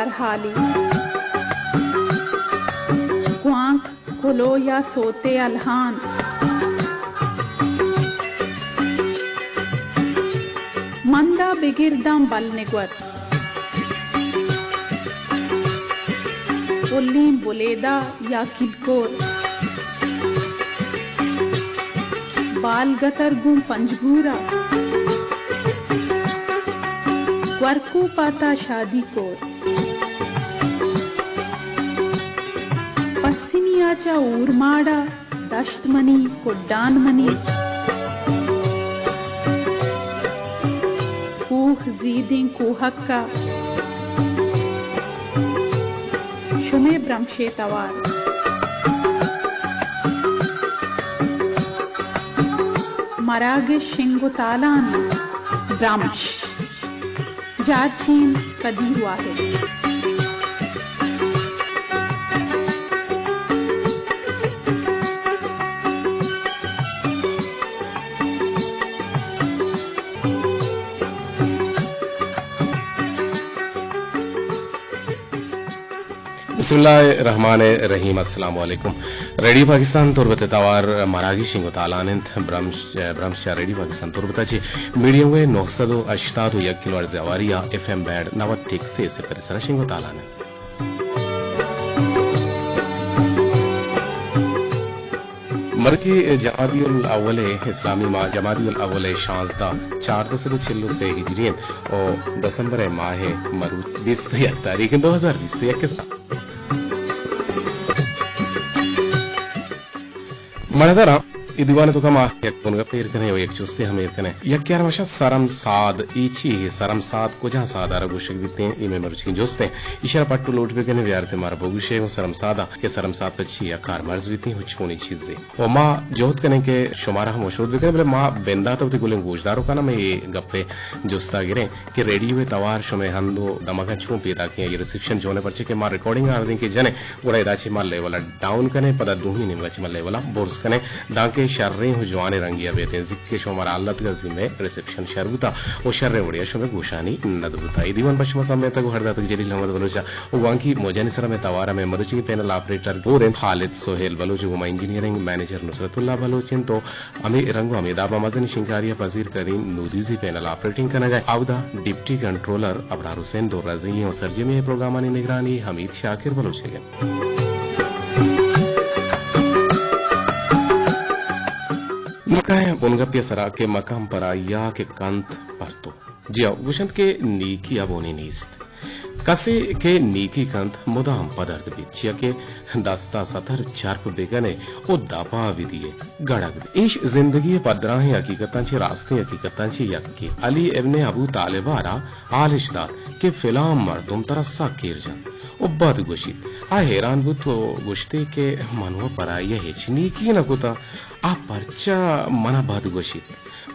ہرحالی، گوانک، کلو یا سوتے الہان، مندا بگر داں بل نگور، پلیں بلیدہ یا کلکور، بال گتر گوں پنجگورا، گورکو پاتا شادی کور۔ پسنی ءَ چہ اورماڑ ءَ دشت منی، کڈان منی، کوہ زیدیں کوہک ءَ شمے برمشے توار۔ مراگش شنگ و تالان، برمش۔ جارچین قدیر واحد۔ بسم اللہ الرحمن الرحیم۔ السلام علیکم۔ ریڈیو پاکستان تربت ءِ توار مراگش شنگ و تالان انت۔ برمش، برمش چہ ریڈیو پاکستان تربت ءَ چہ میڈیم ویو نو سد و ہشتاد و یک کلو ہرٹز ءِ ہواری ءَ ایف ایم بینڈ نود ٹک سے صفر ءِ سرا شنگ و تالان انت۔ مرچی جمادی الاول ءِ، اسلامی ماہ جمادی الاول ءِ شانزدہ، چاردہ سد و چل و سے ہجری انت و دسمبر ءِ ماہ ءِ مروچی بیست و یک تاریخ انت، دو ہزار بیست و یک ءِ سال۔ مڑدراں اے دیوان ءِ توکا ما یک بنگپے ایر کنیں و یک جستے ہم ایر کنیں۔ یکے ءَ را ما گوشاں سرم ساد، اے چی اے؟ سرم ساد کجام ساد ءَ را گوشگ بیتیں؟ اے مئے مروچیگیں جستے۔ ایشی ءَ را پٹ و لوٹ بکنیں، بیارت مارا بگوشے گوں سرم ساد ءَ کہ سرم ساد پہ چی ءَ کارمرز بیتیں و چونیں چیزے۔ و ما جہد کنیں کہ شمارا ہم وشود بکنیں، بلے ما بندات ءَ وتی گلیں گوشداروکاں ہم اے گپ ءِ جست ءَ گریں کہ ریڈیو ءِ توار شمئے ہند و دمگاں چون پیداکیں، آئی ءِ ریسپشن چون ایں، پرچے کہ ما ریکارڈنگ ءَ آردیں کہ جنیں، گڑا ادا چہ ما لیول ءَ ڈاؤن کنیں، پدا دومی نیمگ ءَ چہ ما لیول ءَ برز کنیں، دانکہ شریں و جوانیں رنگے ءَ بیتیں، زیک کہ شما مارا ہال داتگ ءَ زی مئے ریسپشن شر بوتا و شریں وڑے ءَ شمئے گوشانی ند بوتا۔ اے دیوان پہ شما سمے اتگ و ہر داتگ جلیل احمد بلوچ ءَ و گوانکی موجانی سرا مئے توار ءَ مئے مروچیگیں پینل آپریٹر گور انت خالد سہیل بلوچ و گوں ما انجینئرنگ مینیجر نصرت اللہ بلوچ انت و ہمے رنگ و ہمے داب ءَ مزنیں شنگکاری ءَ پذیر کریں نودیزی پینل آپریٹنگ کنگ ءَ، اودا ڈپٹی کنٹرولر ابرار حسین درازی و سرجمی ءِ پروگرامانی نگرانی حمید شاکر بلوچ ءَ انت۔ ما کائیں بنگپے ءِ سرا کہ مکن پرائی ءَ کہ کنت پرتو۔ جی ہو، گوشنت کہ نیکی ءَ بونے نیست۔ کسے کہ نیکی کنت، مدام پدرد بیت، چیا کہ دست ءَ ستر چرپ بکنے و دپ ءَ بدیے، گڑگ بیت۔ ایش زندگی ءِ پدراہیں حقیقتاں چہ، راستیں حقیقتاں چہ یکے۔ علی ابن ابو طالب ءَ را حال اش دات کہ فلان مردم ترا سک ایر جنت و بد گوشیت۔ آ حیران بوت و گوشتی کہ من و پرائی ءَ ہچ نیکی نہ کتہ، آ پرچا من ءَ بد گوشیت؟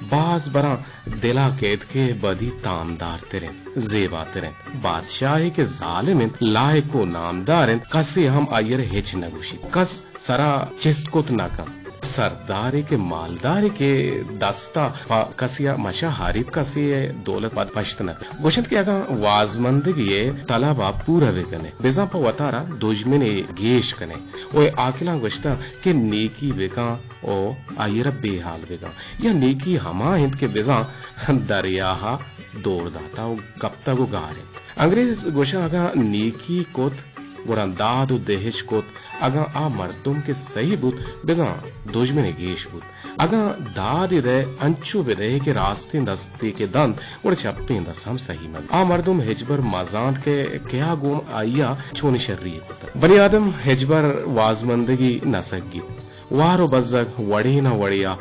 باز براں دل ءَ کئیت کہ بدی تامدار تر انت، زیباتر انت۔ بادشاہے کہ ظالم انت، لائق و نامدار انت، کسے ہم آئی ءَ را ہچ نہ گوشیت، کس سر ءَ چست کت نہ کنت۔ سردارے کہ مالدارے کہ دست ءَ پہ کسے ءَ مشہاریت، کسے ءِ دولت پد پشت نہ کنت۔ گوشنت کہ اگاں وازمندگی ءِ طلب ءَ پورہ بہ کن ئے، بزاں پہ وتارا دژمنے گیش کن ئے۔ و اے عاقلاں گوشتہ کہ نیکی بکن و آئی ءَ را بے حال بکن۔ یا نیکی ہما انت کہ بزاں دریا ءَ دور داتہ و کپتگ و گار انت۔ انگریز گوشاں اگاں نیکی کت گڑا داد و دہش کت، اگاں آ مردم کہ سہی بوت بزاں دژمن گیش بوت۔ اگاں دادے دئے انچو بدئے کہ راستیں دستے کہ دنت گڑا چپیں دست ہم سہی مہ بیت۔ آ مردم ہچبر مزانت کہ کیا گوں آئی ءَ چونیں شری کتگ۔ بنی آدم ہچبر وازمندگی نہ سگیت۔ وار و بزگ وڑے نہ وڑے ءَ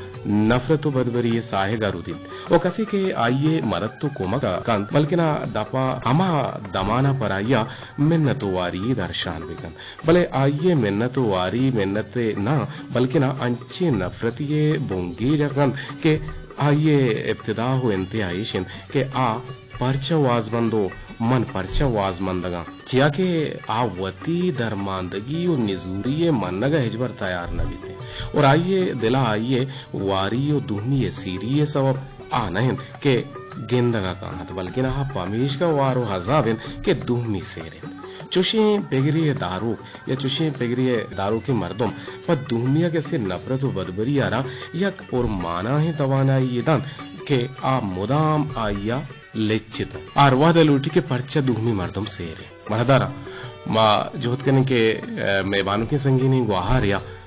نفرت و بدبری ءِ ساہگ ءَ رودیت و کسے کہ آئی ءِ مدت و کمک ءَ کنت، بلکنا دپ ءَ ہما دمان ءَ پرائی ءَ منت و واری درشان بہ کنت، بلے آئی ءِ منت و واری منت ءَ نہ، بلکنا انچیں نفرتی ءِ بنگیج ءَ کنت کہ آئی ءِ ابتدا و انتہا ایش انت کہ آ پرچا وازمند و من پرچا وازمندگاں؟ چیا کہ آ وتی درماندگی و نزوری ءِ منگ ءَ ہچبر تیار نہ بیت۔ اور آئی ءِ دل ءَ آئی ءِ واری ءُ دومی ءِ سیری ءِ سبب آ نہ اِنت کہ گندگ ءَ کاینت، بلکیں آ پمیشکا وار ءُ عذاب اِنت کہ دومی سیر اِنت۔ چوشیں پگری ءِ داروک یا چوشیں پگری ءِ داروکیں مردم پہ دومی ءَ کسے نفرت ءُ بدبری ءَ را یک پرمانائیں توانائی یے دنت کہ آ مدام آئی ءَ لچیت۔ آ ہر وہد ءَ لوٹی کہ پرچا دومی مردم سیر اِنت۔ مڑداراں، ما جہد کنیں کہ، اے، مئے بانکیں سنگینیں گوہار ءَ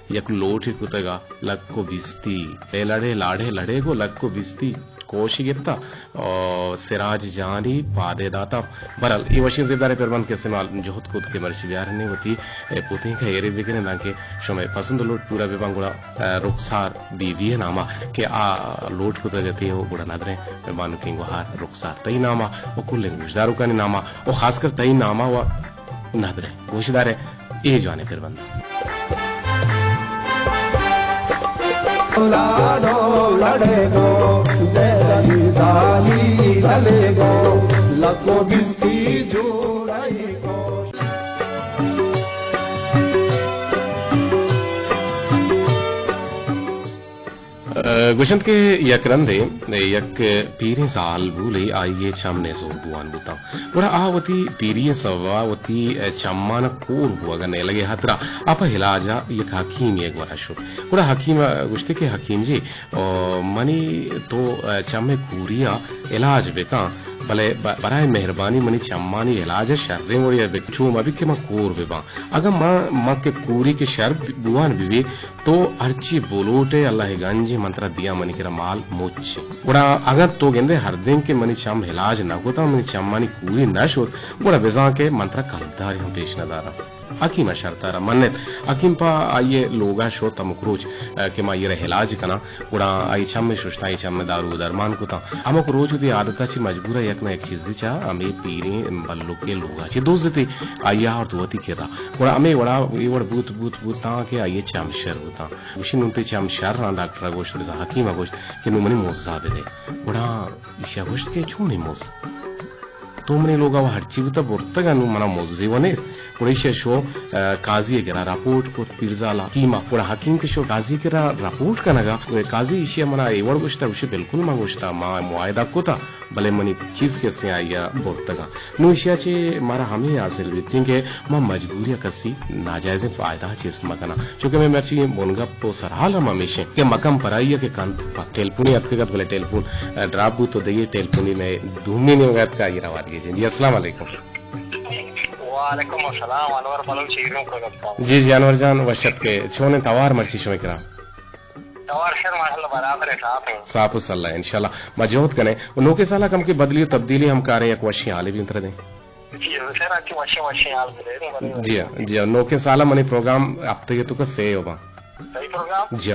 یک لوٹے کتگ ءُ لک ءُ بیستی، اے لڑے لاڑے لڑے گوں لک ءُ بیستی کوشی گپتا ءُ سراج جانی پادے داتا۔ برحال، اے وشیں زیبداریں پربند کہ استعمال جہد کت کہ مرچی بیارنے وتی، اے، پوتینک ءَ ایرے بکنیں، دانکہ شمئے پسند ءُ لوٹ پورا بباں، گڑا، اے، رخسار بی بی ءِ نام ءَ کہ آ لوٹ کتگ اتی ءُ گڑا ندریں مئے بانکیں گوہار رخسار تئی نام ءَ ءُ کلیں گوشداروکانی نام ءَ ءُ خاص کر تئی نام ءَ ءُ ندریں گوشدارے اے جوانیں پربند ءَ۔ لاڈو لڑے گو، جے دانی دانی دلے گو، لکو بستی جوڑائی گو۔ گوشنت کہ یک رندے یک پیریں زالبولے آئی ءِ چم نزور بوان بوتاں۔ گڑا آ وتی پیری ءِ سبب ءَ وتی چماں کور بوگ ءِ نیلگ ءِ ہاترا آ پہ علاج ءَ یک حکیمے ءِ گورا شت۔ گڑا حکیم ءَ گوشت کہ حکیم جی، او، منی تو چم ءِ کوری ءِ علاج بکن، بلے ب-، برائے مہربانی منی چمانی علاج ءَ شریں وڑے ءَ بکن، چو مہ بی کہ من کور بباں۔ اگاں من، من کہ کوری کہ شر بوان بہ بی، تو ہرچی بلوٹ ئے، اللہ ءِ گنج، من ترا دیاں، منی کرا مال مچ۔ گڑا اگاں تو گندے ہر دن کہ منی چم علاج نہ کتاں، منی چمانی کوری نہ شت، گڑا بزاں کہ من ترا کلدارے ہم پیش نہ داراں۔ حکیم ءَ شرط ءَ را منت۔ حکیم پہ آئی ءِ لوگ ءَ شت ہمک روچ، ءَ، کہ ما آئی ءَ را علاج کناں۔ گڑا آئی چم ءَ ششتاں، آئی چم ءَ دارو ءُ درمان کتاں۔ ہمک روچ وتی عادت ءَ چہ مجبور ءَ یک نہ یک چیزے چہ ہمے پیریں بلکیں لوگ ءَ چہ دزتی، آئی ءَ آورت وتی کرا۔ گڑا ہمے وڑا اے وڑ بوت، بوت، بوت تاں کہ آئی ءِ چم شر بوتاں۔ گوشی، نوں تئی چم شر آں، ڈاکٹر ءَ گوشت، بزاں حکیم ءَ گوشت کہ نوں منی مزہ بدے۔ گڑا ایشی ءَ گوشت کہ چونیں مز؟ تو منی لوگ ءَ ہرچی بوتہ برتگ ءَ، نوں منا مزے و نیست۔ گڑا ایشی ءَ شو، ءَ، قاضی ءِ کرا رپورٹ کت، پیرزال ءَ حکیم ءَ۔ گڑا حکیم کہ شو قاضی ءِ کرا رپورٹ کنگ ءَ، قاضی ایشی ءَ منا اے وڑ گوشتہ، گوشی، بالکل ما گوشتہ، ما معاہدہ کتہ، بلے منی چیز کسے آئی ءَ برتگ ءَ۔ نوں ایشی ءَ چہ مارا ہمے حاصل بیت کہ ما مجبوری ءَ کسی ناجائزیں فائدہ ءَ چست مہ کناں۔ چونکہ مئے مرچی بنگپ ءُ سرحال ہم ہمیش انت کہ مکن پرائی ءَ کہ کنت پہ ٹیلیفونے اتکگ ات، بلے ٹیلیفون، ءَ، ڈراپ بوت ءُ دگہ ٹیلیفونے مئے دومی نیمگ ءَ اتکگ، آئی ءَ را وارگیجیں۔ جی، السلام علیکم۔ وعلیکم السلام، انور بلوچ ایروں کو گپتا۔ جی، جی، انور جان، وش اتکے۔ چونیں توار مرچی شمئے کرا؟ توار شر ماشاءاللہ برابر ہے، صاف ہے۔ صاف و صلاح، انشاءاللہ۔ ما جہد کنیں۔ و نوکیں سالا کمکے بدلی و تبدیلی ہم کاریں، یک وشیں حالے بی انت ردیں۔ جی، سر، انچو وشیں، وشیں حال بدے، بلے جی، وشیں۔ جی، نوکیں سالا منی پروگرام ہفتگے توکا سے ہو با۔ صحیح پروگرام؟ جی،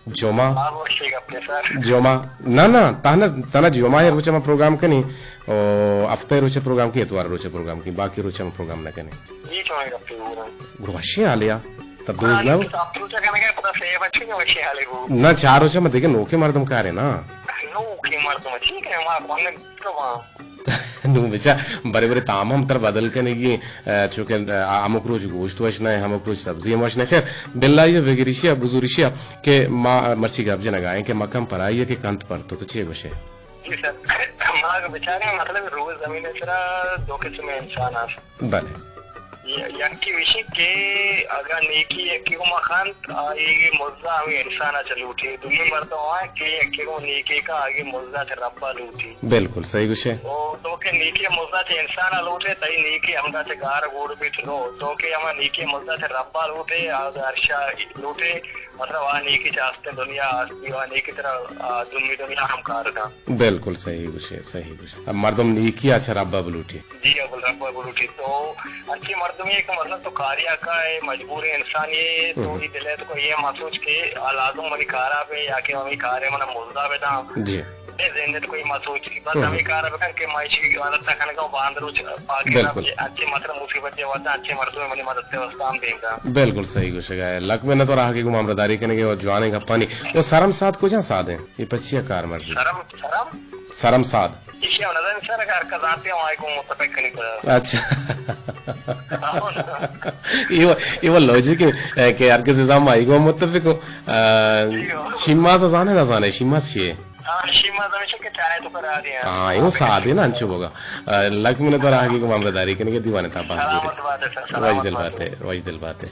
جمعہ۔ آ، وشیں گپے، سر۔ جمعہ۔ نہ، نہ، تہنا، تہنا جمعہ روچ ما پروگرام کنی، او ہفتہ روچ پروگرام کی، اتوار روچ پروگرام کی، باقی روچ ما پروگرام نہ کنی۔ جی، چونیں گپے ہو رہا۔ گڑا وشیں حالے آ۔ تب دوز نہ ہو؟ ہفتہ روچ کنگے، پدا سے بچے کہ وشیں حالے ہو۔ نہ، چار روچ ما دیگه نوکیں مردم کارے نا۔ نوکیں مردم، ٹھیک ہے، ما کون تو وہاں۔ نوں بچا برے برے تام ہم تر بدل کنگی، ءَ، چونکہ، ءَ، ہمک روچ گوشت وش نہ، ہمک روچ سبزی ہم وش نہ۔ خیر، بلائی ءَ بگریشی ءَ بزوریشی ءَ کہ ما مرچی گپ جنگا ایں کہ مکن پرائی ءَ کہ کنت پرتو، تو چے گوشے؟ جی سر، ما اگہ بچاریں مطلب روز زمین ءِ سرا دو قسم انسان است۔ بلے۔ ی-، یکے وشی کہ اگاں نیکی یکے گوما کنت، آئی مزہ ہمے انسان ءَ چہ لوٹی۔ دومی مردم آ کہ یکے گوں نیکی کا آئی مزہ چہ رب ءَ لوٹی۔ بالکل صحیح گوشے۔ او تو کہ نیکی مزہ چہ انسان ءَ لوٹے، تئی نیکی ہمدا چہ گار گور بیت۔ نو تو کہ ہما نیکی مزہ چہ رب ءَ لوٹے، آ عرش ءَ لوٹے، مطلب آ نیکی چہ ہستیں دنیا ہستی، آ نیکی ترا، آ، دومی دنیا ہم کار کن۔ بالکل صحیح گوشے، صحیح گوشے۔ اب مردم نیکی ءَ چہ رب ءَ بلوٹی۔ جی، ابوالرب بلوٹی تو انچیں مردمے کہ مطلب تو کاریا کائے، مجبوریں انسانے، تو ہم۔ ای دل ءَ تو کو یہ محسوس کہ آ لازم منی کارا بے یا کہ منی کارے منا مزدا بداں۔ جی۔ اے ذہن ءَ تو کوئی محسوس، بس ہم۔ ہمیں کار بکن کہ ما ایشی عبادت نہ کنگا و باند روچ پاکے بالکل۔ رب انچیں مطلب مصیبت ءِ وقت انچیں مردمے منی مدد ءِ واسطہ ہم دیم داں۔ بالکل صحیح گوشگا ہے۔ لک منت و راہ کہ گوں ہمراہداری کنگے و جوانیں گپانی۔ و سرم ساد کجا ساد ہیں؟ یہ پچیا کار مرضی؟ سرم، سرم؟ سرم ساد۔ ایشی ہم نظر سر اگر کزاتے ہم آئے کو متفق کنی پدا۔ اچھا۔ اے و، اے و لوجک اے کہ ہر کس زام آئی گو متفق ہو۔ آ، شیماز زانے نہ زانے، شیماز چیے؟ ہاں، شیماز ہمیشہ کہ چاہے تو کرا دیا۔ ہاں، اے و سادے نا انچو بوگا۔ آ، لک منت وار آگے کو مامرا داری کنے کے دیوانے تا باز سلامت بات ہے سر، سلامت وجدل بات ہے۔ بات ہے، وجدل بات ہے۔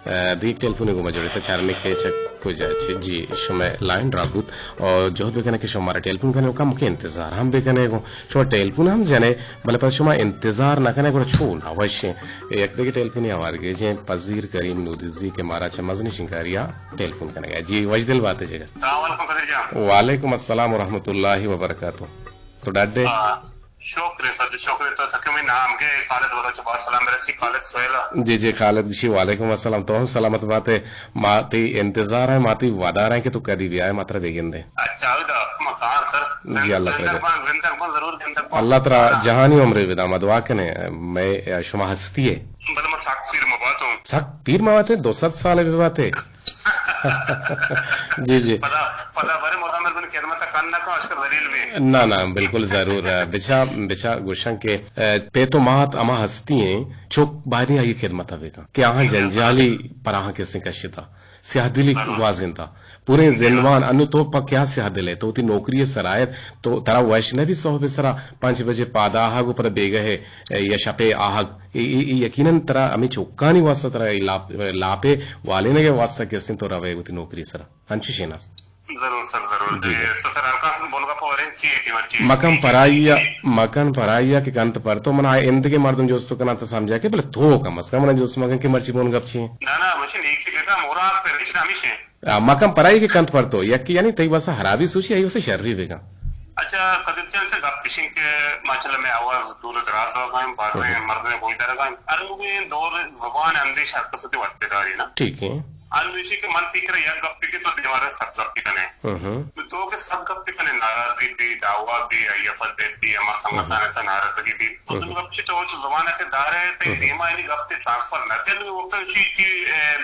آ، دیک ٹیلیفون کو مجوڑے تا چارنے کے چک کو جا چے۔ جی، شمع لائن را بوت اور جہد بکنے کہ شما مارا ٹیلیفون کنے و کم کے انتظار ہم بکنے کو۔ شما ٹیلیفون ہم جنے، بلے پس شما انتظار نہ کنے، گڑا چو نہ وشیں۔ یک دگہ ٹیلیفونی آوار گیجیں، پذیر کریم نودزی کہ مارا چہ مزنی شنکاریا ٹیلیفون کنگا۔ جی، وش دل بات جگر۔ السلام علیکم قدیر جان۔ وعلیکم السلام ورحمۃ اللہ وبرکاتہ۔ تو ڈاڈے؟ ہاں، شکر ہے سر، شکر ہے۔ تو تک میں نام کے خالد بلوچ، بہت سلام برسی، خالد سہیلا۔ جی، جی، خالد بشی، وعلیکم السلام۔ تو ہم سلامت بات ہے۔ ما تی انتظار ہیں، ما تی وادار ہیں کہ تو کدی بھی آئے، ما ترا بیگن دے۔ اچھا، اودا ما کار سر۔ جی، اللہ کرے۔ گندگ بان، گندگ بان، ضرور گندگ بان۔ اللہ ترا جہانی عمرے بدا، ما دعا کنے، میں شما ہستی ہے۔ بلے ما سک پیر ما باتوں۔ سک پیر ما باتے، دو سد سال بھی باتے۔ جی، جی۔ پدا، پدا برے مدام بن خدمت کن نہ کن، اس کا ذلیل بھی۔ نہ، نہ، بالکل ضرور۔ بچا، بچا گوشن کہ، اے، پہ تو مات اما ہستی ہیں، چوک بایدیں آئی خدمت بکن کہ آہاں جنجالی پر آہاں کسیں کشتا۔ سیاہ دلی گوازینتا۔ پوریں زندمان، انو تو پہ کیا سیاہ دل ہے؟ تو وتی نوکری سرا ہے، تو ترا وش نہ بی صحب سرا پنچ بجے پادا آہگ و پدا بیگہ ہے، اے، یا شپے آہگ۔ اے، اے، اے یقیناً ترا ہمیں چوکانی واسطہ ترا اے لاپ، لاپے والینگے واسطہ کہ استیں تو روے وتی نوکری سرا۔ انچوش ہے نا؟ ضرور سر، ضرور۔ جی، جی۔ تو سر ہلکا سا بولگا پہ وریں چی ہے کہ مرچی؟ مکن پرائی، مکن پرائی کہ کنت پر تو منا اندگے مردم جوستو کنا تو سمجھا کہ بلے تو کم از کم منا جوست مکن کہ مرچی بون گپ چی ہے؟ نہ، نہ، مجھے نیکی بیتا مراد پر اشنا ہمیش ہے۔ آ، مکن پرائی کہ کنت پر تو، یکی یعنی تئی واسا حرابی سوچی، آئی واسا شری بگا۔ اچھا، قدیر جان سے گپ پیشن کہ ماشاءاللہ میں آواز دور دراز ہو گئے، بازیں مردم گوش دار گئے۔ انوگیں دور زبان اندیش ہر کس تے وت داری نا۔ ٹھیک ہے۔ انوشی کہ من فکر یک گپ کی تو دیوار سب گپ کنے۔ ہوں ہوں۔ تو کہ سب گپ کنے، ناراضی بھی، دعوا بھی، یا پر بھی، اما سنگتانے تا ناراضگی بھی۔ تو ہوں۔ گپ چی تو زبان کے دارے، تے دیما یعنی گپ تے ٹرانسفر نہ تے، وقت چی کی، اے،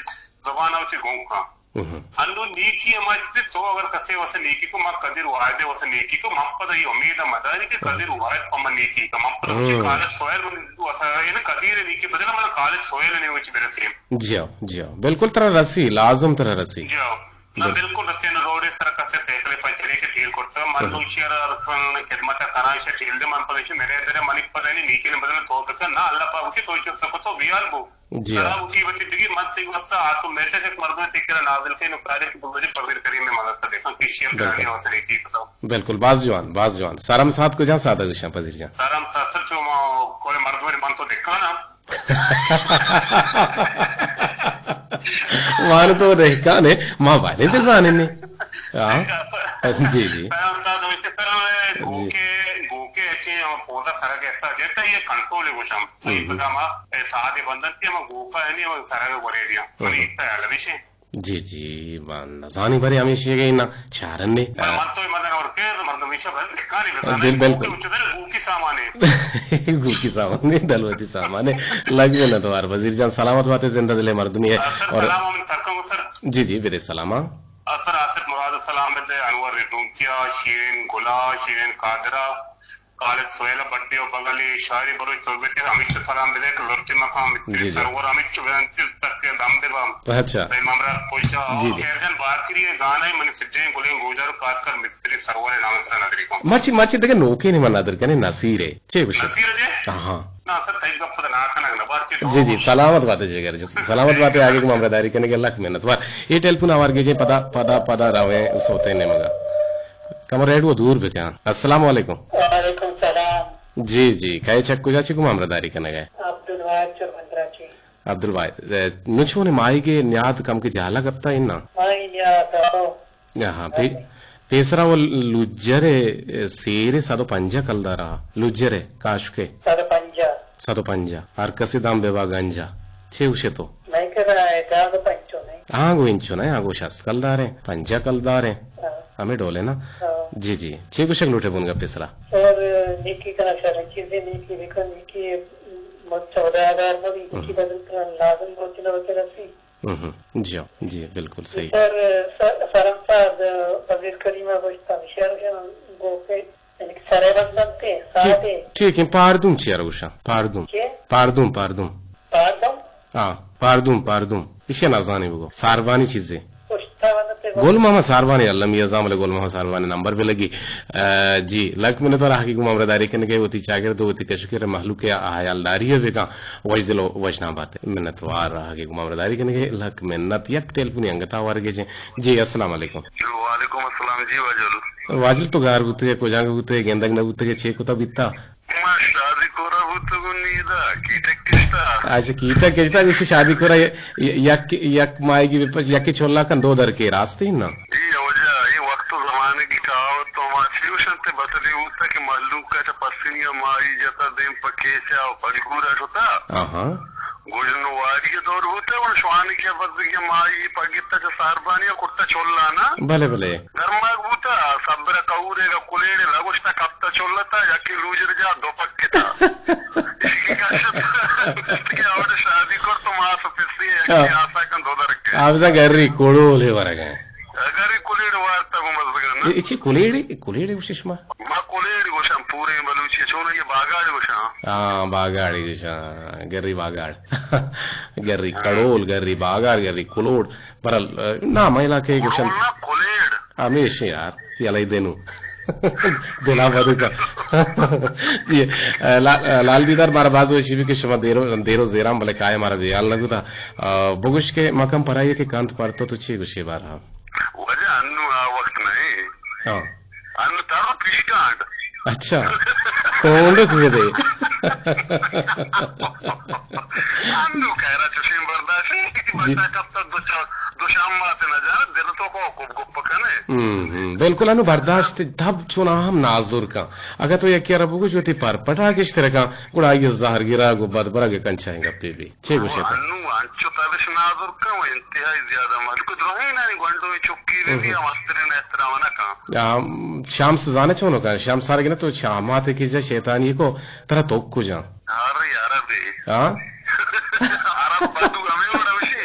زبان او چی گوں کا۔ ہوں۔ انو نیکی ہما چیز تو اگر کسے واسے نیکی کو، ما قدیر واحد واسے نیکی کو، من پدا یہ امید مداری کہ قدیر واحد پا من نیکی کو، من پدا اسی خالد سہیل من واسے، یعنی قدیر نیکی بدل من خالد سہیل نے وچ برسیم۔ جی ہاں، جی ہاں۔ بالکل ترا رسی، لازم ترا رسی۔ جی ہاں۔ نہ، بالکل۔ بالکل رسی، نہ روڈ سر کسے سائیکل پنچرے کے ڈیل کرتا، من نو شیئر رسن خدمت کنا شیئر ڈیل دے، من پدا میرے در منی پدا نہیں نیکی نے بدل تو بکن، نہ اللہ پاک اسی تو چپ سکو تو بیال بو۔ جی ہاں۔ سلام اسی وتی بگی من تئی واسطہ آٹومیٹک ایک مردم تئی کرا نازل کئی نو کاری کہ بلوچی فضل کریم میں مدد کر دیکھاں کہ شیئر بالکل۔ کرانی حوصلے کی بتاؤ۔ بالکل، باز جوان، باز جوان۔ سرم سات کو جان سادہ گوشاں پذیر جان۔ سرم سات سر چو ما کول مردم من تو دیکھا نا۔ وان تو دیکھا نے، ما والے بزانے نے۔ ہاں۔ جی، جی۔ سرم سات ہوتے سر جی۔ گوکے، گوکے اچھے پودا سرا کیسا جیتا یہ کنٹرول ہے گوشم۔ ہم۔ پدا ما، اے، ساعت بندن تی ہم گوکا ہے نہیں، ہم سرا کے بولے دیا۔ ہم۔ ہم ایک تا ہے، لویش ہے۔ جی، جی، من نزانی برے ہمیشی گئی نا، چارن نے۔ من، من تو مدن اور کے، مردم ایشا بھل دکانی بزانے، بل-، بالکل۔ گوکے اچھے دل گوکی سامان ہے۔ گوکی سامان ہے، دلوتی سامان ہے۔ لگ میں نہ دوار وزیر جان، سلامت بات ہے، زندہ دل ہے مردمی ہے۔ سر، اور سلام ہم سر کو سر۔ جی، جی، برے سلام، ہاں۔ سر آصف مراد سلام بدے، انور ردونکیا، شیرین گلا، شیرین قادرہ، خالد سہیل بڈے و بغلی شاعری بلوچ تربتی ہمیش سلام بدے کہ لرتی مقام مستری جی، جی۔ سرور ہمیش بنتر تک دم دے بام۔ اچھا۔ دے ممرا کوئٹہ جی، اور جی۔ خیر جان باکری گانا منی سجیں گلیں گوجار خاص کر مستری سرور نام سر ندری کو۔ مرچی، مرچی دگہ نوکے نے من ندر کنے نصیر ہے۔ چے گوشے؟ نصیر جی؟ ہاں، ہاں۔ نا سر، تئی گپ پدا نہ کنگ نہ بار چے تو جی، جی، سلامت بات ہے جگر، جی، سلامت بات ہے، آگے کو مامرا داری کنے کے لک محنت وار۔ یہ ٹیلیفون آوار گیجیں پدا، پدا، پدا رویں سوتے نے مگا۔ کم ریڈیو دور بکن۔ السلام علیکم۔ وعلیکم السلام۔ جی، جی، کئے چک کجا چی کو مامرا داری کنے گئے؟ عبدالواحد چرمندرا چی۔ عبدالواحد، اے، نو چونے ماہی کے نیاد کم کے جہلا گپتا ان نا؟ ماہی نیاد، ہو۔ ہاں، پی-، پیسرا وہ لجر ءِ سیر ءَ سد و پنجاہ کلدار ءَ، لجر ءِ کاشک ءِ۔ سد و پنجاہ۔ سد و پنجاہ۔ ہر کسی دام بے با گنجا۔ چے گوشے تو؟ مئے کرا ہے، داد و پنچو نہیں۔ ہاں، گو انچو نہیں، ہاں، گو شست کلدار ہیں، پنجاہ کلدار ہیں۔ ہاں۔ ہمیں ڈولے نا۔ ہاں۔ جی، جی۔ چے گوشک لوٹے بون گپے سرا؟ اور نیکی کنا شر، چیزیں نیکی بکن، نیکی مت سوداگار مبی، نیکی بدل کنا لازم بوتنا وتی رسی۔ ہم، ہم۔ جی، جی، بالکل صحیح۔ سر، سر، سرم ساد، وزیر کریم ءَ گوشت، ہمیشہ گو کہ، یعنی کہ سرے بندنت ءَ، ٹھیک، ساد ءَ۔ ٹھیک ہے، پاردوم چی ءَ گوشاں؟ پاردوم۔ چی؟ پاردوم، پاردوم۔ پاردوم؟ ہاں، پاردوم، پاردوم۔ ایشی نزانی بگو۔ ساربانی چیزے۔ گل محمد ساربانی المی ازام، بلے گل محمد ساربانی نمبر بہ لگی۔ آ، جی، لک منت وار آ کہ گوں ہمراہداری کنگے، وتی چاگرد و وتی کشکر مہلوک ء حیالداری ء بکن، وش دل و وش نام بات۔ منت وار آ کہ گوں ہمراہداری کنگے، لک منت۔ یک ٹیلیفونی انگتا ورگے جیں۔ جی، السلام علیکم۔ وعلیکم السلام۔ جی واجل۔ واجل تو گار بوتگے، کجانگ بوتگے، گندگ نہ بوتگے، چے کتا بیتا؟ ما شادی کورا بوتگوں نیدا، کیٹک کشتا۔ اچھا، کیٹک کشتا، گوشی شادی کورا ی-، ی-، یک، یک ماہیگی بپچ، یکی چولا کن دو درکے، راستی نا؟ جی، وجہ، یہ وقت و زمانے کی کہاوت تو ما چی گوشنتے، بس یہ بوتا کہ مہلوک کا چا پسینی ماہی جتا دیم پکیچا و پلگورا شتا۔ آہاں۔ گژن و واری ء دور بوتہ، گڑا شوانگی ء بزگی ء مائی پگتا چہ ساربانی ء کرتہ چلان ء۔ بلے، بلے۔ گرماگ بوتہ، سبر ء کہورے ء کلیڑے لگوشتہ کپتہ چلتہ، یکے لوجر جا دو پکتا۔ ایشی کشت کہ اوڑے شادی کرت و ماس و پسی یکے ہاں۔ آسا کن دو درکے۔ آ بزاں گری کڑولے ورگا۔ گری کلیڑ وارتا گوں بزگان۔ اے، اے چی کلیڑے؟ کلیڑے گوشے شما؟ ما کلیڑ گوشاں، پوریں بلوچی ء چون یہ باگاڑ گوشاں۔ ہاں، باگاڑ گوشاں، گری باگاڑ۔ گری کڑول، گری باگاڑ، گری کلوڑ۔ برل، نام علاقہ گوشاں۔ کڑول نا، کلیڑ۔ ہمیش یار، یلئی دینو۔ دلا بدو کا۔ جی، لا-، لال دیدار مارا باز وشی بھی کہ شما دیرو، دیرو زیران بلے کائے مارا بیال نہ گتا۔ آ، بگوش کہ مکم پرائی کہ کانت پڑتو تو چی گوشی بارا؟ واجہ انو آ وقت نہیں۔ ہاں۔ انو تر پیش کانڈ۔ اچھا۔ کونڈ کو دے۔ انو خیرا چشیں برداشت نہیں کہ جی۔ بچہ کب تک دو چا-، دو شام ماتے نہ جانا، دل تو کو گپ گپ کنے۔ ہم، ہم۔ بالکل انو برداشت تب چون ہم نازور کن۔ اگر تو یکی را بگوش وتی پر پٹا کشتر کن، گڑا آئی زہر گرا گو بد برگ کنچائیں گپے بی۔ چے گوشے تو؟ انو انچو تبش نازرکاں و انتہائی زیادہ ملک درہیں نانی گونڈویں چکی بہ بی ہم استرین احترام نہ کن۔ آ، شمس زانے چونو کن؟ شمس سارگی نہ تو شامات کی جا شیطانی کو ترا تو کجا؟ ارے عربی۔ ہاں؟ عرب بدو ہمیں وڑا وشی۔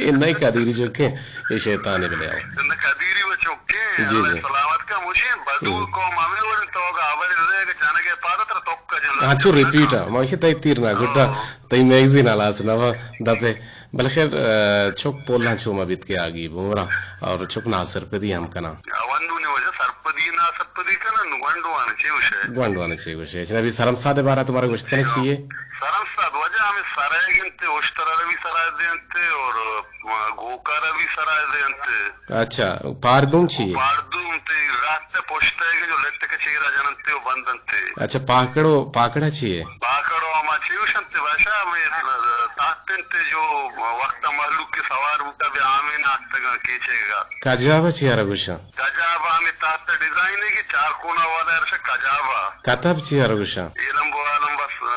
اے نئی قدیری جو کہ اے شیطانی بلے آؤ۔ نہ قدیری و چکے، جی، اللہ جی۔ سلامت کا مشین بدو ہم۔ قوم ہمیں وڑا تو گا ہمارے لے کے جانے کے پادا ترا تو ہاں، چو ریپیٹ ء، ما ایشی تئی تیر نہ گڈا، ہاں۔ تئی میگزین ہلاس نہ وا دپے۔ بلے خیر، آ، چک پولاں چو ما بیت کہ آگی بورا اور چک ناسرپدی ہم کنا۔ آ، ونو نے وجہ سرپدی ناسرپدی کنا، نو گونڈوان چے وشے؟ گونڈوان چے وشے؟ جنابی سرم ساد بارہ تمہارا گوشت کنے چیے؟ سرم ساد وجہ ہمیں سرائے گنتے، اشترا روی سرائے دینتے اور، آ، گوکارا بھی سرائے دینتے۔ اچھا، پاردوم چی ہے؟ پاردوم تے راست پشت ہے کہ جو لٹ کے چیرا جننتے و بندنتے۔ اچھا، پاکڑو، پاکڑا چی ہے؟ پاکڑو ہما چی گوشنتے باشا، ہمیں تحت انتے جو وقت مہلوک کے سوار بوتا بے آمین آستگا کیچے گا۔ کجابا چی آرا گوشن؟ کجابا ہمیں تحت ڈیزائن ہے کہ چار کونا والا ارشا کجابا۔ کتب چی آرا گوشن؟ علم بو عالم بس، آ،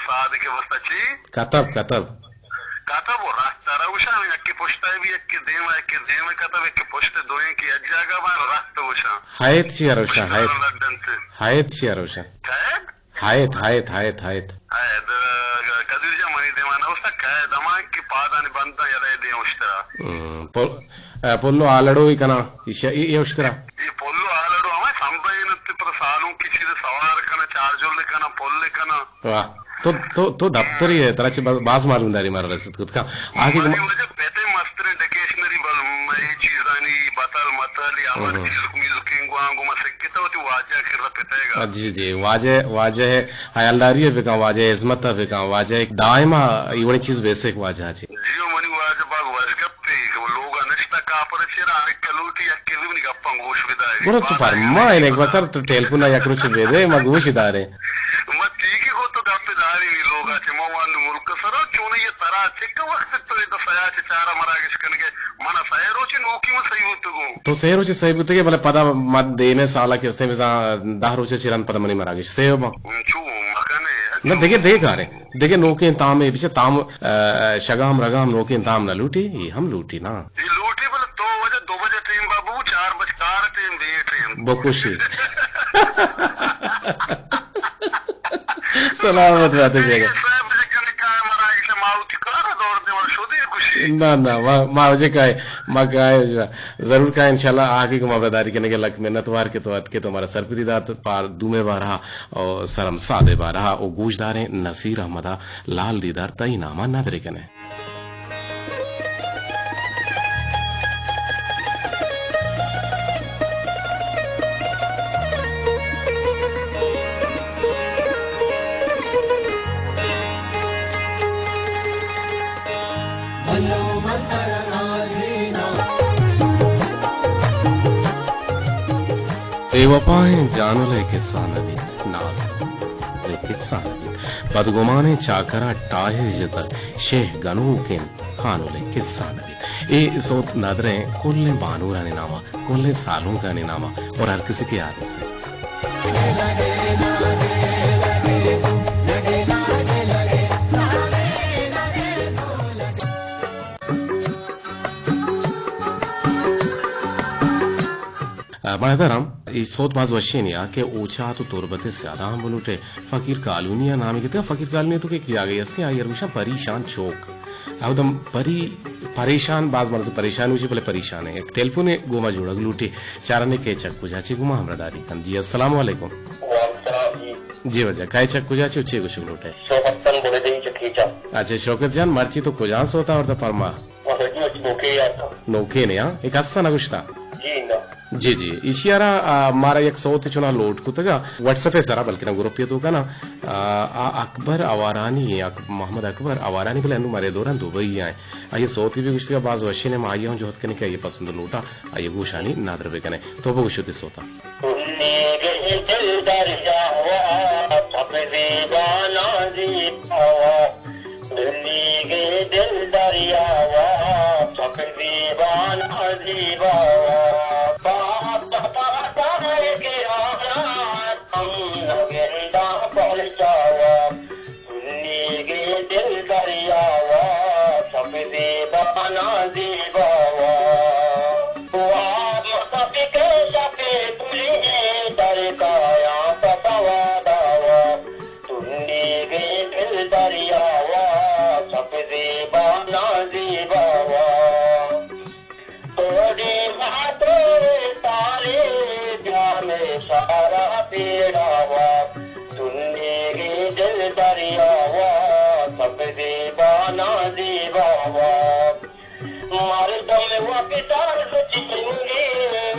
سعد کے بس اچھی۔ کتب، کتب۔ کتب و راست ء روشاں، یکے پشت ء بی، یکے دیم ء، یکے دیم ء کتب، یکے پشت ء، دوئیں کہ یک جاگہ باں راست ء گوشاں۔ ہیت چی ء روشاں؟ پشت ء ہیت۔ لڈ انت۔ ہیت چی ء روشاں؟ کئے؟ ہیت، ہیت، ہیت، ہیت۔ ہیت، ء، قدیر جان منی دیما نہ اوستا، کئے دماں کہ پادانی بنداں یلہ دیم اشترا۔ ہم، پل-، ء، پلو آلڑو ہی کنا، ایشی، ای، ای اشترا۔ اے پلو آلڑو ہمے سمبین انت، پدا سالونکی چیز سوار کناں، چارجل کناں، پل کناں۔ واہ، تو، تو، تو دپتری ہے، ترا چہ باز، باز معلوم داری مارا رسید کت کن۔ آگے منی وجہ پتے مستریں ڈکیشنری بل، مئے چیزانی بتل متل، یا ہمارے چیزک میزکیں گوانگو ما سکتا وتی واجہ کرا پتیگا۔ جی، جی، واجہ، واجہ ہے، حیالداری بکن، واجہ عظمت بکن، واجہ ایک دائما ایوڑی چیز بیسک واجہ چی۔ جی، منی واجہ باز وش گپے، کہ لوگا نشتا کاپر چیرا، ہر کلوٹی یک کلو منی گپاں گوش بداری۔ گڑا تو فرمائے نے، بسر تو ٹیلیفون یک روچ بدے، ما گوش دارے۔ ما ٹھیک ہے، کو تو گپ داری نی لوگا چے، ما وان ملک سرا، چون یہ ترا چک وقت تو یہ سیا چے چارا مراگش کنگے، منا سہ روچ نوکی من صحیح ہوتگوں۔ تو سہ روچ صحیح ہوتگے، بلے پدا ما دیمے سالا کہ سے مزا دہ روچ چیران پدا منی مراگش سے با۔ چو مکنے۔ نہ، دگہ دے کارے۔ دگہ نوکیں تامے بچے تام، ء، شگام رگام نوکیں تام نہ لوٹی، یہ ہم لوٹی نا۔ یہ لوٹی بلے تو وجہ دو بجے ٹیم بابو، چار بج کار ٹیم بے ٹیم۔ بکشی۔ سلامت بات ہے جگہ۔ صاحب جگہ نے کہا مراگش ماوتی کار دور دے اور شدی خوشی۔ نہ، نہ، ما، ما واجہ کائے، ما کائے، ضرور کائے، انشاءاللہ، آ کہ گوں ما بداری کنگے، لک منت وار کہ تو اتکے تو مارا سرپدی دات، پار دومے بارہا، او سرم سادے بارہا، او گوشداریں نصیر احمدا لال دیدار تئی ناما ندرے کنے۔ بے وپائیں جانل ءِ قصہ نہ بیت، ناز ءِ قصہ نہ بیت۔ بدگمانیں چاکر ءَ ٹاہے جتگ، شہ گنوکیں ہانل ءِ قصہ نہ بیت۔ اے سوت ندریں کلیں بانورانی نام ءَ، کلیں سالونکانی نام ءَ، اور ہر کسی کے یاد سے۔ آ، بڑا درم، اے سوت باز وشیں یا کہ اوچات و تربت سیاداں بلوٹے، فقیر کالونی ءَ نام گتگ۔ فقیر کالونی تو کہ ایک جاگہ ہستی، آئی ءَ گوشاں پریشان چوک۔ اودم پری، پریشان، باز مرض پریشان ہوشی، بلے پریشان ہے۔ ایک ٹیلیفون گوما جوڑگ لوٹی، چارنے کے چک کجا چی گوما ہمراہ داری کن۔ جی، السلام علیکم۔ وعلیکم السلام جی۔ جی واجہ، کائے چک کجا چی و چی گوشگ لوٹے؟ شوکت خان بولے دیں چکی چا۔ اچھا، شوکت جان، مرچی تو کجا سوتا اور تو فرما؟ نوکے یار۔ نوکے نے، ہاں؟ ایک حصہ نہ گوشتا؟ جی، نہ۔ جی، جی۔ ایشی ءَ را، آ، مارا یک سوت چنا لوٹ کتگا، واٹس ایپ ءِ سرا، بلکنا گروپ ءِ توکا نا، آ، آ اکبر آوارانی ایں، اک-، محمد اکبر آوارانی، بلے انو مارے دوراں دبئی ءَ ایں۔ آئی سوتی بھی گوشتگا، باز وشین ایں، ما آئی ہوں جہد کنیں کہ آئی پسند لوٹا، آئی گوشانی نادر بکنے۔ تو بگوشو تی سوتا۔ دلیگے دل دریا وا، تب زیبا نازیبا وا۔ دلیگے دل دریا وا، چک زیبا نازیبا وا۔ باپ پاتا کے آرا، تم نگندا پہنچاوا۔ دلیگے دل دریا وا، چک زیبا نازیبا وا۔ وا مطابق شپے پلی، در کایا پسوا داوا۔ تنیگیں دل دریا وا، چپ زیبا نازیبا وا۔ تو دیما تو تالے، بیا میں شارا پیڑا وا۔ تنیگیں دل دریا وا، چپ زیبا نازیبا وا۔ مردم وپسر چنگے،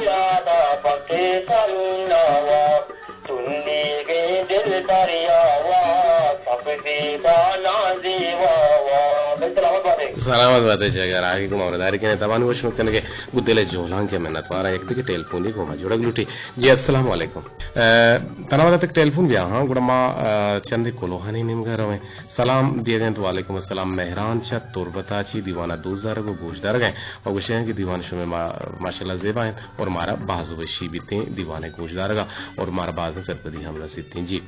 یادا پتے سناوا۔ تنیگے دل دریا وا، سبزی بانا زیوا وا۔ بھائی سلامت باتے۔ سلامت باتے جگر، آگے کو مامرداری کنے تبان گوش نکتنے کے گو دل جولان کے منت وارا یک دگہ ٹیلیفونی گوما جوڑگ لوٹی۔ جی، السلام علیکم۔ اے، تنا ودا تک ٹیلیفون بیا، ہاں، گڑا ما، اے، چندے کلوہانی نیمگا رویں۔ سلام دیگ انت۔ وعلیکم السلام۔ مہران چہ تربتا چی دیوانا دوست دارگ و گوش دارگ انت و گوشگ انت کہ دیوان شمے ما-، ماشاءاللہ زیبا انت اور مارا باز وشی بیتیں دیوانے گوش دارگا اور مارا بازیں سرپدی ہم رسیتیں۔ جی۔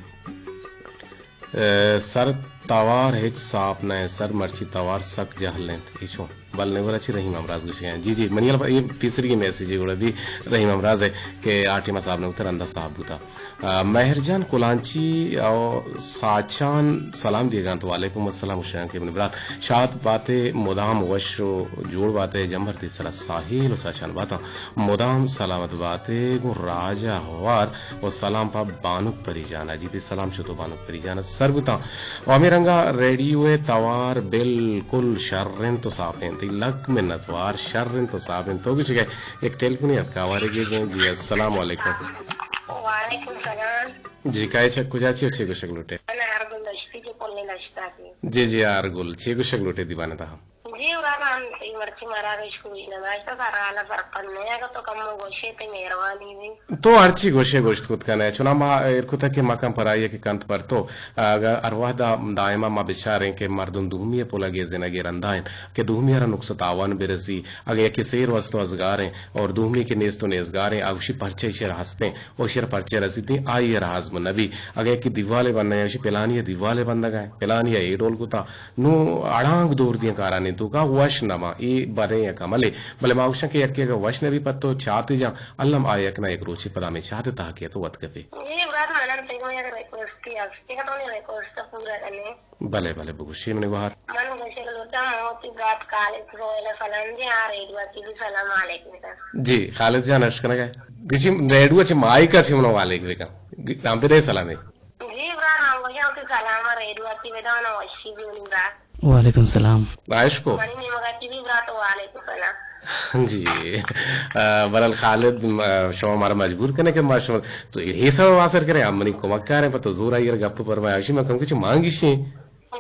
اے، سر توار ہچ صاف نہ انت، سر مرچی توار سک جہل انت۔ اے چون؟ بل نگورا چی رحیم امراض گوشگ انت۔ جی، جی، منی البت اے پیسری میسج گڑا بھی رحیم امراض ہے کہ آ ٹیم صاحب نے اتر اندا صاحب بوتا۔ آ، مہر جان کلانچی او ساچان سلام دیگا انت۔ وعلیکم السلام، گوشاں کہ منی برات شاد باتے، مدام وش و جوڑ باتے، جمبر تی سرا ساحیل و ساچان باتاں، مدام سلامت باتے، گوں راجہ ہوار و سلام پا بانک پری جانا۔ جی تی سلام شتو بانک پری جانا سر بوتاں۔ و ہمے رنگا ریڈیو ءِ توار بالکل شر انت و صاف انت۔ لک منت وار، شر انت و صاف انت۔ تو گوشگے یک ٹیلیفونے اتکا، ہوارے گیجیں۔ جی، السلام علیکم۔ وعلیکم السلام۔ جی، کائے چہ کجا چی و چی گوشگ لوٹے؟ من ہر گل دشتی جو پلے دشتا کی۔ جی، جی، ہر گل، چی گوشگ لوٹے دیوانے تہا؟ جی، ورا ہم سی مرچی مارا گوش کوئی نہ داشتا، سر حالا سرپند نہیں، اگر تو کم گوشے تے مہربانی بھی۔ تو ہرچی گوشے گوشت کت کنے، چنا ما ایر کتگ کہ مکن پرائی کہ کنت پر تو، اگاں ہر وہدا دائما ما بچاریں کہ مردم دومی ءِ پل ءَ گیزینگ ءِ رندا انت کہ دومی ءَ را نقص و تاوان برسی، اگاں یکے سیر وست و ازگاریں اور دومی کہ نیست و نیزگاریں، آ گوشی پرچہ ایشی ءَ را ہستیں و ایشی ءَ را پرچہ رسیتیں، آئی ءَ را ہضم نبی۔ اگاں یکے دیوالے بندگ ءَ، گوشی پلانی ءَ دیوالے بندگ ءَ، پلانی ءَ اے ڈول کتا، نوں اڑانک دور دیاں کارانی توکا وش نہ باں۔ اے بدیں یک عملے، بلے ما گوشاں کہ یکے اگاں وش نہ بی پہ تو چاتے جاں، الم آ یک نہ یک روچے پدا ہمے چات ءِ تہا کئیت ءُ وت کپے۔ جی برات، من ہم تئی گوں یک ریکویسٹے است کہ تو منی ریکویسٹ ءَ پورا کنے۔ بلے بلے، بگوشے منی گوہار۔ من گوشگ لوٹاں، من وتی برات خالد سہیل ءَ سلام دیاں، آ ریڈیو ءَ چہ بھی سلام علیکم کن۔ جی خالد جان، اش کنگ ءَ گچی ریڈیو ءَ چہ مائک ءَ چہ منو علیک بکن۔ ہم بدے سلامے۔ جی برات، من گوشاں وتی سلام ءَ ریڈیو ءَ چہ بداں، من وشی بی منی برات۔ وعلیکم السلام۔ عائش کو۔ منی نیمگ ءَ چہ بھی برات، وعلیکم السلام۔ جی۔ آ، برحال خالد، آ، شما مارا مجبور کنے کہ ما شما تو اے سبب آسر کرے، ہم منی کمک کاریں، پہ تو زور آئی ءَ گپ پرمائے، اشی ما کم کچھ مانگشیں۔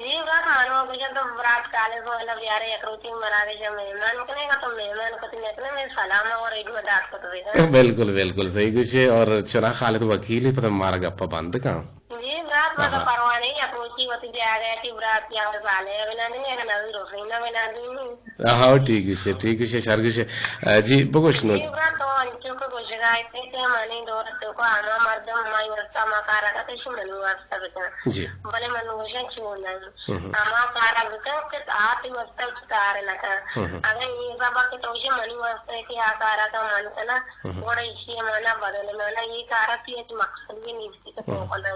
جی برات، من و گوشاں تو برات خالد سہیل ءَ بیارے، یک روچی مراگش ءَ مہمان کنے گا، تو مہمان کت نہ کنے، مئے سلام ءَ ریڈیو ءَ دات کت بکن۔ بالکل، بالکل صحیح گوشے، اور چنا خالد وکیل پتہ مارا گپا بند کن۔ جی برات، ما تو پرواہ نہیں، یک روچی وتی جاگہ ءَ چہ برات یا سالے بنا دیں، اگر نوی رسینا بنا دیں۔ ہاں، ٹھیک گوشے، ٹھیک گوشے، شر گوشے۔ آ، جی، بگوش نو۔ جی برات، تو انچو کہ گوشگا اتنے کہ منی دور تو کو ہما مردم ہمائی واسطہ ہما کارا کا کشی منی واسطہ بکن۔ جی۔ بلے من گوشاں چون نہیں۔ ہم۔ ہما کارا بکن کہ آ تئی واسطہ چی کار نہ کن۔ ہم۔ اگر یہ سبا کہ تو گوشے منی واسطہ کہ آ کارا کا من کنا، ہم۔ گڑا ایشی مانا بدل مانا، یہ کارا تی ہچ مقصد بھی نہیں کہ تو ہم۔ کنا۔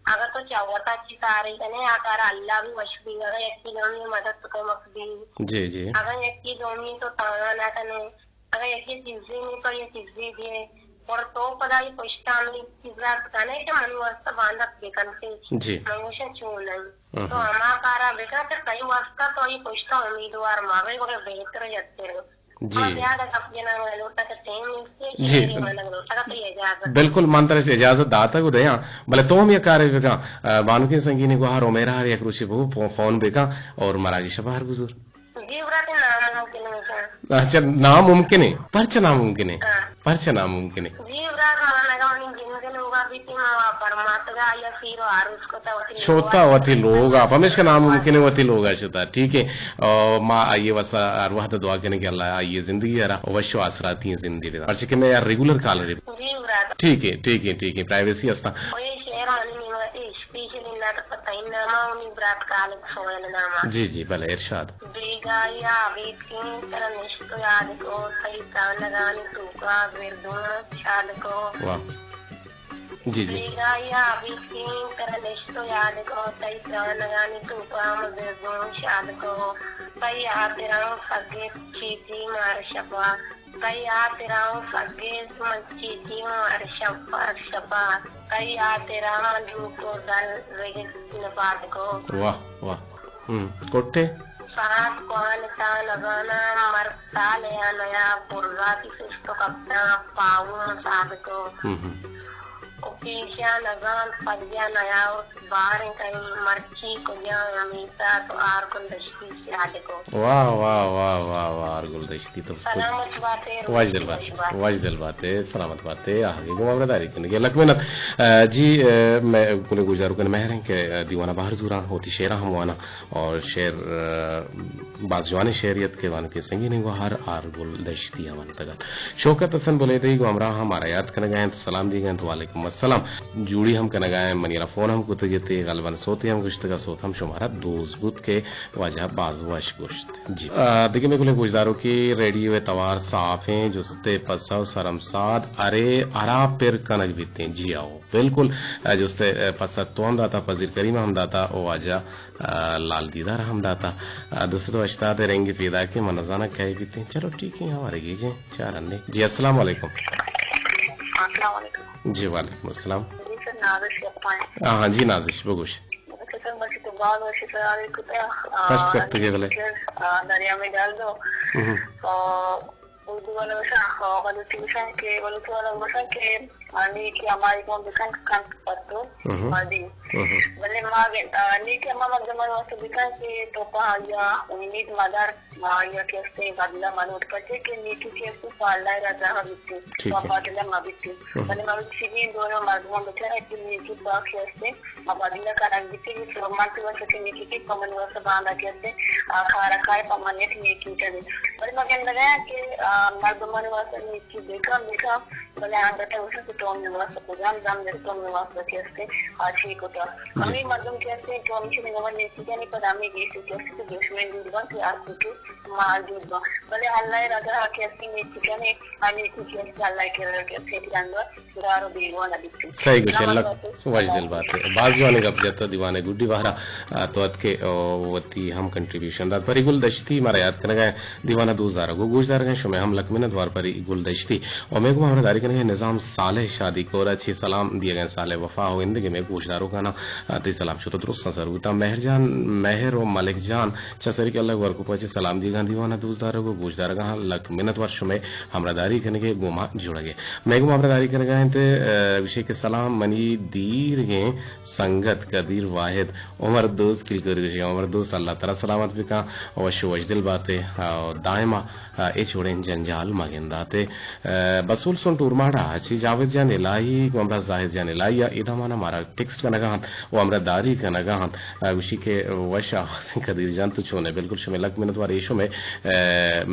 اگاں تو چہ وتا چی کارے کنے، آ کارا اللہ بھی وش بی۔ اگاں یکی دومی مدد کمک بی۔ جی، جی۔ اگاں یکی دومی تو تانا نہ کنے، اگاں یکی چیزے نی تو یہ چیزے دیے۔ اور تو پدا یہ پشتا ہمیں چیز رات کنے کہ منی واسطہ باندک بکنتے۔ جی۔ من گوشاں چون نہیں۔ ہم۔ تو ہما کارا بکن کہ تئی واسطہ تو یہ پشتا امیدوار ما بے، بہتر جتر۔ جی۔ جی۔ بالکل، من ترا اجازت داتگ و دیاں، بلے تو ہم یک کارے بکن، آ، بانکیں سنگینی گوہار عمیرہ ہر یک روچے بگو، فو-، فون بکن اور مراگش بہر گزر۔ جی برات، ناممکن ہے۔ اچھا، ناممکن ہے؟ پرچہ ناممکن ہے؟ ہاں۔ پرچہ ناممکن ہے؟ جی برات، من اگاں منی جند لوگا بیتی، ما پرماتگا یا سیر و عروس کتا وتی شوتا وتی لوگا، پمیشکا ناممکن ہے وتی لوگا شتا۔ ٹھیک ہے۔ او، ما آئی ءِ واسطہ ہر وہد دعا کنیں کہ اللہ آئی ءِ زندگی ءَ را وش و آسراتی زندگی دے۔ پرچہ کہ میں یار ریگولر کالر۔ جی برات۔ ٹھیک ہے، ٹھیک ہے، ٹھیک ہے، پرائیویسی ہستا۔ او یہ شعر منی نیمگا چہ اسپیشلی نہ تو پتہ ہی ناما، منی برات خالد سہیل ناما۔ جی، جی، بلے ارشاد۔ بیگاہی ءَ ابیتکیں ترا نشت و یاد کو، تئی ترانگانی توکا گردوں شاد کو۔ واہ۔ جی، جی۔ بیگاہی ءَ ابیتکیں ترا نشت و یاد کو، تئی ترانگانی توکا ہم گردوں شاد کو۔ تئی ہاترا ہوں سگیت چیتی مار شپا، تئی ہاترا ہوں سگیت من چیتی مار شپا، شپا۔ تئی ہاترا من روک و دل رگت نپاد کو۔ واہ، واہ۔ ہم، کٹے؟ ساعت کوان تا نزاناں، مرگ سال یا نیا، برزاتی سست و کپتاں، پاوم سادکو۔ ہم ہم۔ و پیشا نزانت، پجا نیا، باریں کہیں مرچی کجا، امیتا تو آر گل دشتی سیادکو۔ واہ، واہ، واہ، واہ، واہ، آر گل دشتی تو۔ سلامت باتے، وش دل باتے، وش دل باتے، سلامت باتے، آہگی گوں ہبرداری کنگے۔ لک منت۔ آ، جی، آ، میں گلیں گوشداروکاں مہریں کہ، آ، دیوانہ بہر زوراں، ہوتی شعراں ہم واناں۔ اور شعر، آ، باز جوانیں شعرے ات کہ بانکیں سنگینیں گوہار آر گل دشتی ءَ ونتگ ات۔ شوکت حسن بلیدئی گوں ہمراہ ہم مارا یات کنگ ءَ انت، سلام دیگ ءَ انت، وعلیکم السلام۔ جوڑی ہم کنگ ءَ انت، منی را فون ہم کتگ ات، غالباً سوتے ہم گوشتگ ءُ سوت ہم شمارا دوست بوت کہ واجہ باز وش گوشت۔ جی۔ آ، دگہ مئے گلیں گوشداروکے، ریڈیو ءِ توار صاف ایں، جست ءُ پسو سرمساد، ارے ہرا پر کنگ بیتیں۔ جی آؤ، بالکل، آ، جست ءُ پسو تو ہم داتا، پذیر کریم ہم داتا، او واجہ آ، لال دیدار ہم داتا۔ آ، دو سد و ہشتاد ءِ رنگ پیداکیں، من نزاناں کئے بیتیں۔ چلو ٹھیک ہے، ہوارے گیجیں، چارنے۔ جی، السلام علیکم۔ السلام علیکم۔ جی، وعلیکم السلام۔ جی سر، نازش گپاں۔ ہاں، ہاں، جی، نازش، بگوش۔ سر، مرچی تو باز وشی سر آرے کتا، آ، پشت کپتگے بلے۔ آ، دریا میں ڈال دو۔ ہم۔ آ، اردو والا گوشاں، آ، بلوچی گوشاں کہ، بلوچی والا گوشاں کہ، آ، نیکی ہمائی گوں بکن کنت پہ تو ہم۔ مردی۔ ہم۔ بلے ما گن-، آ، نیکی ہما مردمانی واسطہ بکن کہ تو پہ آئی ءَ امید مدار، آئی ءَ کہ استیں بدلہ ملوٹ، پرچے کہ نیکی کہ استیں پہ اللہ ءِ رضا بیتی، ٹھیک ہے۔ پہ بدلہ مہ بیتی۔ ہم۔ بلے ما چیزیں دور مردماں بچار کہ نیکی پہ کہ استیں ما بدلہ کنگ بیتی، کہ من تو واسطہ کہ نیکی کہ پہ من واسطہ باندا کہ استیں، آ، کارا کائے پہ من یک نیکی کنی۔ بلے ما گندگ ءَ کہ، آ، مردمانی واسطہ نیکی بکن، بکن، بلے آنگت ءَ گوشاں کہ تو ہمے واسطہ کجام زمانہ تو ہمے واسطہ کہ ہستے آ چی کتا۔ ہمے مردم کہ ہستے تو ہمیشہ نگہ ور نیتی جانے پدا ہمے گیشی کہ ہستے تو دشمن دور بان کہ آ چی کہ ما دور بان۔ بلے اللہ رضا کہ ہستے نیتی جانے آ نیتی کہ ہستے اللہ کے رضا کہ ہستے رنگ دار و بیگواہ نہ بیتی۔ صحیح گوشے، اللہ وش دل بات ہے۔ باز جوانیں گپ جت دیوان گڈی وہرا، آ، تو اتکے، او، وتی ہم کنٹریبیوشن دات۔ پری گل دشتی مارا یاد کنگا دیوان ء دوست دارگ و گوش دارگ ء شمئے ہم لک منت وار پری گل دشتی۔ و مئے گوں ہمراہ داری کنگ ء نظام صالح شادی کور ء چہ سلام دیگ ء صالح وفا و اندگہ مئے گوش داروکاناں تئی سلام شت و درستاں سر بوتاں۔ مہر جان، مہر و ملک جان چہ سریک اللہ ورکوپا چہ سلام دیگ ء دیوان ء دوست دارگ و گوش دارگ ء لک منت وار شمئے ہمراہ داری کنگ ء گوما جوڑگ ء۔ مئے گوما ہمراہ داری کنگ ء انت، ء، گوشے کہ سلام منی دیرگیں سنگت قدیر واحد عمر دوست کلکوری گوشگا، عمر دوست اللہ ترا سلامت بکاں، وش و وشدل باتے، آ، دائما، آ، اے چوڑیں جنجال مگنداتے۔ آ، بسول سنٹ اورماڑا چی جاوید جان الہی گوں ہمراہ زاہد جان الہی ء اے دمانا مارا ٹیکسٹ کنگا ہنت و ہمراہ داری کنگا ہنت۔ آ، گوشی کہ وش آوازیں قدیر جان تو چونے، بالکل شمے لک منت وار اے شمے، آ،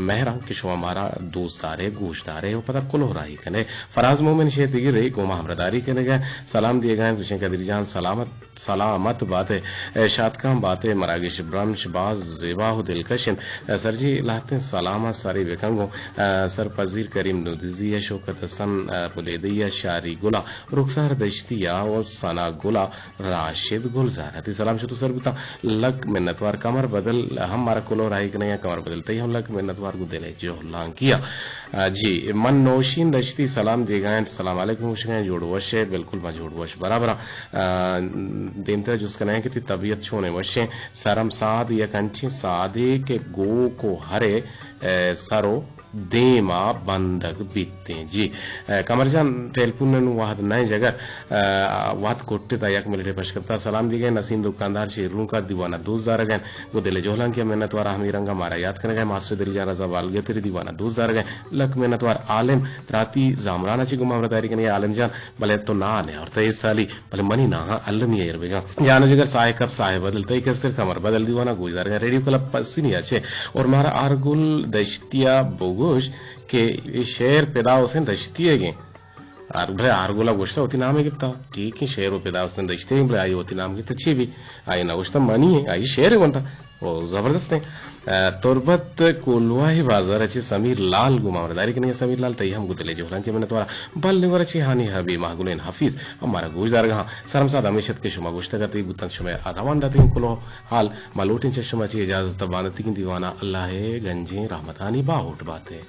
مہراں کہ شما مارا دوست دارے، گوش دارے و پدا کلوہ راہی کنے۔ فراز مومن شے دگرے گوں ما ہمراہ داری کنگا سلام دیگا انت، گوشیں قدیر جان سلامت سلامت بات ئے، شاتکاں بات ئے، مراگش برمش باز زیبا و دلکش انت۔ سر جی لہتیں سلام ء سرے بکن گوں، سر پذیر کریم نودزی ء شوکت حسن پلیدی ء شاری گل ء رخسار دشتی ء و ثنا گل ء راشد گلزار ء۔ تئی سلام شت و سر بوتاں، لک منتوار۔ قمر بدل ہم مارا کلوہ راہی کنگ ء، قمر بدل تئی ہم لک منتوار گوں دل ء جہلانکی ء۔ آ، جی، من نوشین دشتی سلام دیگا انت۔ سلام علیکم گوشگا انت، جوڑ وش ئے؟ بالکل ما جوڑ وش برابر آں۔ آ، دیمترا جست کنائیں کہ تئی طبیعت چونیں؟ وشیں۔ سرم ساد یک انچیں سادے کہ گوک و ہرے، اے، سر و دیما بندگ بیتیں۔ جی، اے، قمر جان ٹیلیفون نوں وہد نہ جگر، اے، وہد کٹتا یک منٹے پشکپتا۔ سلام دیگا انت نسیم دکاندار شیرونکار دیوانا دوست دارگا انت۔ گوں دل ء جہلانکی ء منتوار آں، ہمے رنگ ء مارا یات کنگ ء ماسٹر دل جان رضا بالگتری دیوان ء دوست دارگ ء لک منتوار۔ عالم تراتی زامران ء چہ گوں ما ہمراہ داری کنگ ء عالم جان، بلے تو ناں نیارتہ اے سالی، بلے منی ناں ہاں المی ء ایر بگاں۔ جان و جگر ساہ کپ ساہ بدل تئی کسر قمر بدل دیوان ء گوش دارگ ء ریڈیو کلب پسنی ء چہ اور مارا آرگل دشتی ء بگوش کہ اے شعر پدا حسین دشتی ء گیں۔ آر-، بلے آرگل ء گوشتہ وتی نام ء گپتا۔ ٹھیک ہے، شعر و پدا حسین دشتی، بلے آئی وتی نام گپتا چی بی؟ آئی نہ گوشتہ منی ہے، آئی شعر ء گونتا۔ او زبردست ہے۔ آ، تربت کولواہ بازار ء چہ سمیر لال گوں ما ہمراہ داری کنیں۔ سمیر لال تئی ہم گوں دل ء جہلانکی ء منتوار آں۔ بل نور ء چہ ہانی حبی ماہ گلین حفیظ ہم مارا گوش دارگ ء آں۔ سرم ساد ہمیش ات کہ شما گوشتگ ات، بوتنت شمئے روان داتگیں کلوہ حال۔ ما لوٹیں چہ شما چہ اجازت ء بانداتگیں دیوان ء اللہ ء گنجیں رحمتانی باہوٹ بات ئے۔